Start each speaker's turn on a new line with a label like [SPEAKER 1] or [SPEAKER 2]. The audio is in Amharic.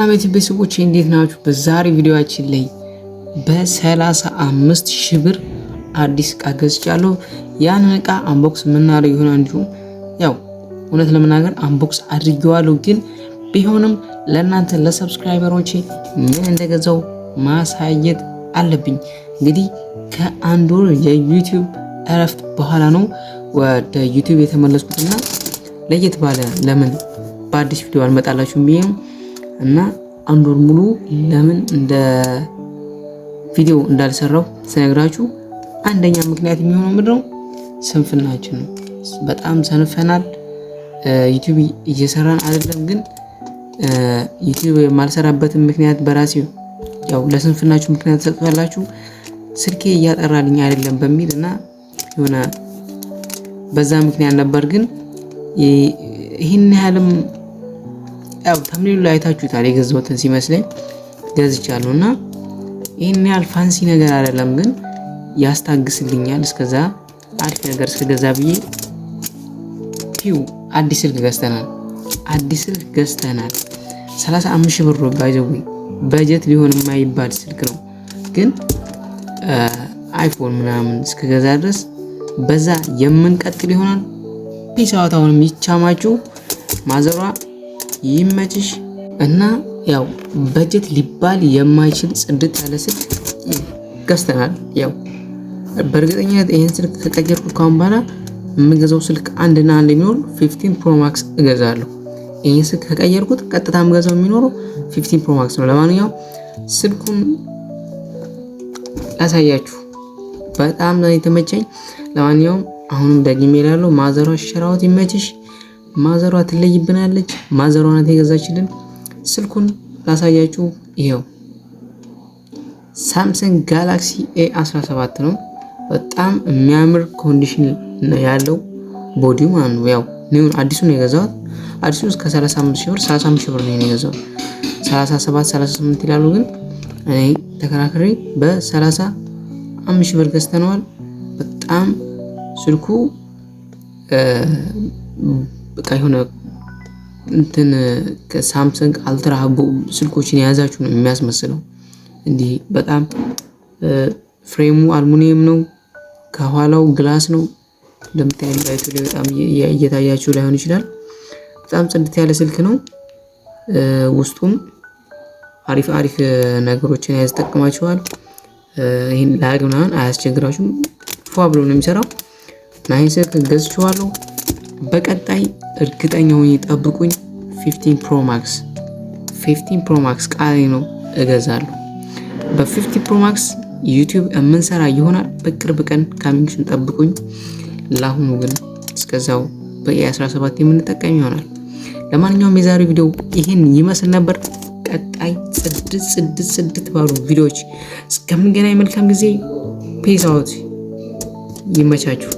[SPEAKER 1] አመት ቤተሰቦች እንዴት ናችሁ? በዛሬ ቪዲዮአችን ላይ በ35 ሺህ ብር አዲስ እቃ ገዝቻለሁ። ያንን እቃ unbox የምናደርግ ይሆናል። እንዲሁም ያው እውነት ለመናገር unbox አድርጌዋለሁ፣ ግን ቢሆንም ለእናንተ ለ subscriber ኦቼ ምን እንደገዛው ማሳየት አለብኝ። እንግዲህ ከአንድ ወር የ YouTube እረፍት በኋላ ነው ወደ YouTube የተመለስኩትና ለየት ባለ ለምን በአዲስ ቪዲዮ አልመጣላችሁም ብዬ ነው። እና አንድ ወር ሙሉ ለምን እንደ ቪዲዮ እንዳልሰራው ስነግራችሁ አንደኛ ምክንያት የሚሆነው ምንድነው? ስንፍናችን ነው። በጣም ሰንፈናል። YouTube እየሰራን አይደለም። ግን YouTube የማልሰራበትን ምክንያት በራሴ ያው ለስንፍናችሁ ምክንያት ትሰጡታላችሁ። ስልኬ እያጠራልኝ አይደለም በሚል እና የሆነ በዛ ምክንያት ነበር። ግን ይህን ያህልም ያው thumbnail ኡ ላይ አይታችሁታል፣ የገዛሁትን ሲመስለኝ ገዝቻለሁ እና ይህን ያህል fancy ነገር አይደለም፣ ግን ያስታግስልኛል እስከዛ አሪፍ ነገር እስከገዛ ብዬ ፒው አዲስ ስልክ ገዝተናል። አዲስ ስልክ ገዝተናል። 35 ሺህ ብር ነው፣ by the way በጀት ሊሆን የማይባል ስልክ ነው። ግን iPhone ምናምን እስከገዛ ድረስ በዛ የምንቀጥል ይሆናል። Peace out። አሁንም ይቻማችሁ፣ ማዘሯ ይመችሽ። እና ያው በጀት ሊባል የማይችል ጽድት ያለ ስልክ ገዝተናል። ያው በእርግጠኝነት ይህን ስልክ ከቀየርኩት ካሁን በኋላ የምገዛው ስልክ አንድና አንድ የሚኖር 15 Pro Max እገዛለሁ። ይህን ስልክ ከቀየርኩት ቀጥታ የምገዛው የሚኖረው 15 Pro Max ነው። ለማንኛውም ስልኩን ላሳያችሁ፣ በጣም ነው የተመቸኝ። ለማንኛውም አሁንም ደግሜ እላለሁ፣ ማዘሯ ሸራዎት ይመችሽ። ማዘሯ ትለይብናለች። ማዘሯ ናት የገዛችልን። ስልኩን ላሳያችሁ፣ ይሄው Samsung Galaxy A 17 ነው። በጣም የሚያምር condition ነው ያለው body ው ማለት ነው። ያው new ን አዲሱን ነው የገዛሁት። አዲሱ እስከ 35 ሺህ ብር፣ 35 ሺህ ብር ነው የገዛሁት። 37፣ 38 ይላሉ፣ ግን እኔ ተከራክሬ በ35 ሺህ ብር ገዝተነዋል። በጣም ስልኩ በቃ የሆነ እንትን ከ Samsung Ultra ስልኮችን የያዛችሁ ነው የሚያስመስለው። እንዲህ በጣም frame ኡ አልሙኒየም ነው፣ ከኋላው glass ነው። እንደምታዩ light ኡ ላይ በጣም እየታያችሁ ላይሆን ይችላል። በጣም ጽድት ያለ ስልክ ነው። ውስጡም አሪፍ አሪፍ ነገሮችን ያስጠቅማችኋል። ይህን lag ምናምን አያስቸግራችሁም። ፏ ብሎ ነው የሚሰራው እና ይህን ስልክ ገዝቼዋለሁ። በቀጣይ እርግጠኛ ሆኜ ጠብቁኝ። 15 Pro Max፣ 15 Pro Max ቃሌ ነው እገዛለሁ። በ15 Pro Max YouTube የምንሰራ ይሆናል። በቅርብ ቀን coming soon ጠብቁኝ። ለአሁኑ ግን እስከዛው በ A 17 የምንጠቀም ይሆናል። ለማንኛውም የዛሬው ቪዲዮ ይህን ይመስል ነበር። ቀጣይ ጽድት ጽድት ጽድት ባሉ ቪዲዮዎች እስከምንገናኝ መልካም ጊዜ። Peace out። ይመቻችሁ።